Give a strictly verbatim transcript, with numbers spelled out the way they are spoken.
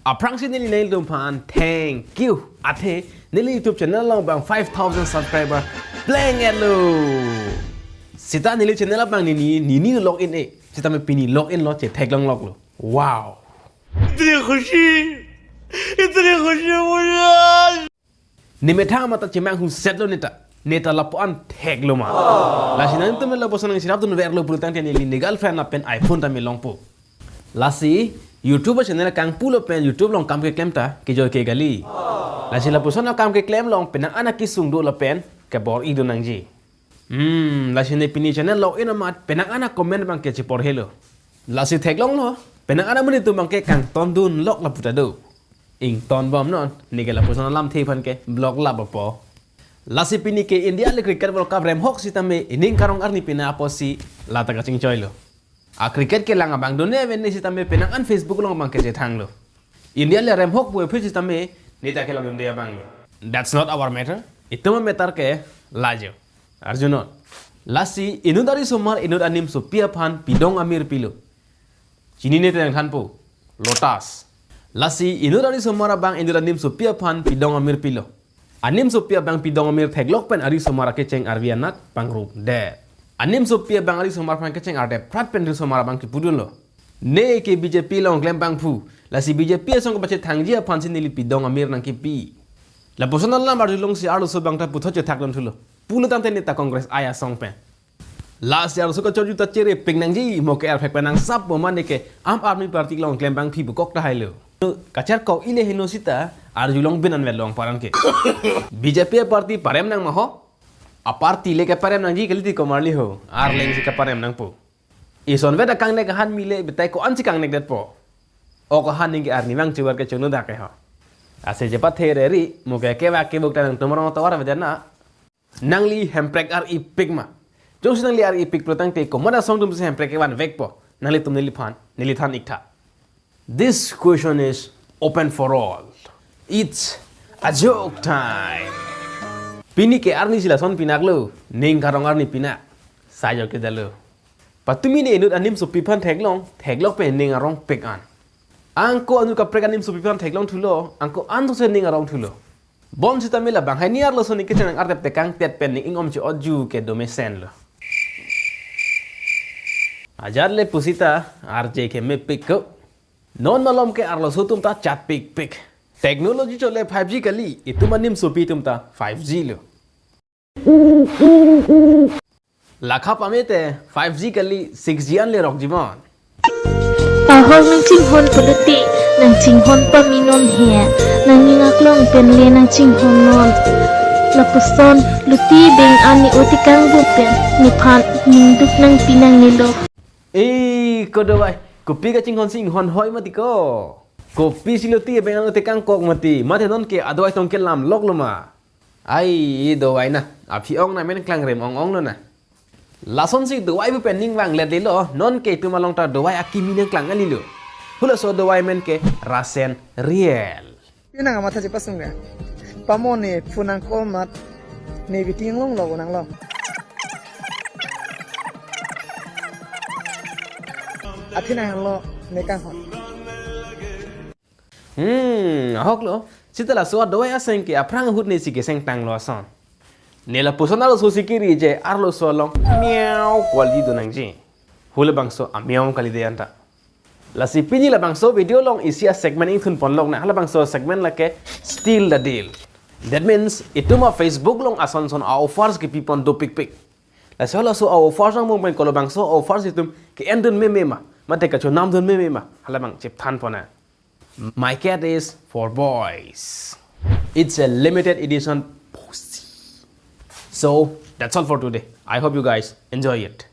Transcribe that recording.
Aphrangsi neli nanglitum aphan thank you. Athe neli YouTube channel along abang five thousand subscriber plenglo. Sita neli channel abang nini nini login e. Sitame pini login lo, chetheklong loklo. Wow. इतनी खुशी, इतनी खुशी मुझे आज। Ne methang mata chemanghu setlo neta. Neta lapu-an theklo ma. Lasi nangtum lapuson nang sirap dun verlo pulotangte neli ne girlfriend lapen iPhone tame longpo. Lasi YouTube channel kangpulo pen YouTube along kam keklem ta kejoi ke kali. Lasi lapuson akam keklem along penang an akesung do lapen kebor-i do nangji. Hmm, lasi ne pini channel login amat penang an acomment abangke cheporhelo. Lasi theklonglo, penang an amonit atum abangke kangton dun lok lapu ta do. Ington bomnon, neke lapuson alamthe aphan ke vlog lap apo. Lasi pini ke India le Cricket World Cup remhok sitame ining karong arni pina apotsi lata kachingchoilo. A cricket kelang abang done ave ne sitame penang an Facebook along abangke chethanglo. India le remhok pu aphi sitame neta kelang dunde abanglo. That's not our matter. Itum amatter ke lajo. Arjunon. Lasi inut arisomar inut animsopi aphan pidong amir pilo. Chinine te nangthanpo. Lotus. Lasi inut arisomar abang inut animsopi aphan pidong amir pilo. Animsopi abang pidong amir theklok pen arisomar akecheng arvi anat pangrum det. Animsopi abang arisomar aphan kecheng ardep prat pen arisomar abang kipudunlo. Neke BJP along klem abangphu. Lasi BJP asong kepachethangji aphansi neli pidong amir nangkipi. Lapuson alam arjulongsi arloso abang ta puthot chethakdun thulo. Pulotangte neta Congress ai asong pen. Lasi arloso kachorju ta cherepik nangji, mo ke arphek pen nangsap mo mane ke Aam Aadmi Party along klem abangphi bukok tahailo. Kacharkok ile heno sita arjulong bin anvet long paran ke. BJP party parem nang ma ho. A party le keparem nangji kaliti komarli ho. Arleng si keparem nangpo. Isonvet akangnek ahan mile betai ko-ansi kangnekdetpo. O ko ahan ningke arnivang chivar ke chunu dak ke ho. Ase chepathe reri, mo ke kevak kevok ta nangtum arong tovar avedet na. Nangli hemprek ar-ipik ma. Jongsi nangli ar-ipik pulotangte komat asong atumsi hemprek kevanvekpo. Nanglitum neliphan, nelithan iktha. This question is open for all. It's a joke time. Pini ke arnisi lason pinaklo, ning karong arni pinak. Sai jo ke dalo. Patumi ne inut animsopi aphan theklong, theklok pen ning arongpik an. Angko anut kaprek animsopi aphan theklong thulo, angko anthose ning arong thulo. Bonsitame labang hai ni arloso ne kecheng ardep tekang tet pen ning ingom che-otju ke domesenlo. Ajat le pusita arje ke mepik ko. Non malom ke arloso atum ta chatpikpik. Technology chole five G kali, itum animsopi atum ta five G lo. Lakha pamete five G kali six G an lerok jimon. Pahor nangchinghon pulote, nangchinghon paminon he, nangning aklong pen le nangchinghon non. Lapuson, luti beng an ne-o tekang bupen, nephan ningduk nangpi nangnelo. Eh, ko dovai, kopi kachinghonsi inghon hoi mati ko. Kopisi luti beng an o tekangkok mati, mate nonke adovai tong kelam loklo ma. Ai, dovai na, aphi ong na men klangrem ong ong lo na. Lasonsi dovai bupen ning vangletlelo, nonke itum along ta dovai akimi nangklang kalilo. Hulaso dovai men ke rasen riel. Pinang amatha chepasung ga. Pamo ne phone nang call mat. Ne waiting long lo nang lo. Athena lo ne kanghon. Hmm, ahok lo. Sita laso adovai aseng ke aphrang ahut nesi keseng tanglo ason. Ne lapuson arloso si kiri je arloso along miau quality do nangji. Hu labangso amiau kali de anta. Lasi pini labangso video along isi a-segment ingthun ponlok na, halabangso segment lake Steal the Deal. That means, itum a-Facebook along ason son a-offers kipipon dopikpik. Laso laso a-offers angbong pen kolobangso offers itum ke-endun meme ma, mate kachonamdun meme ma, halabang chepthan pona. My cat is for boys. It's a limited edition pussy. So, that's all for today. I hope you guys enjoy it.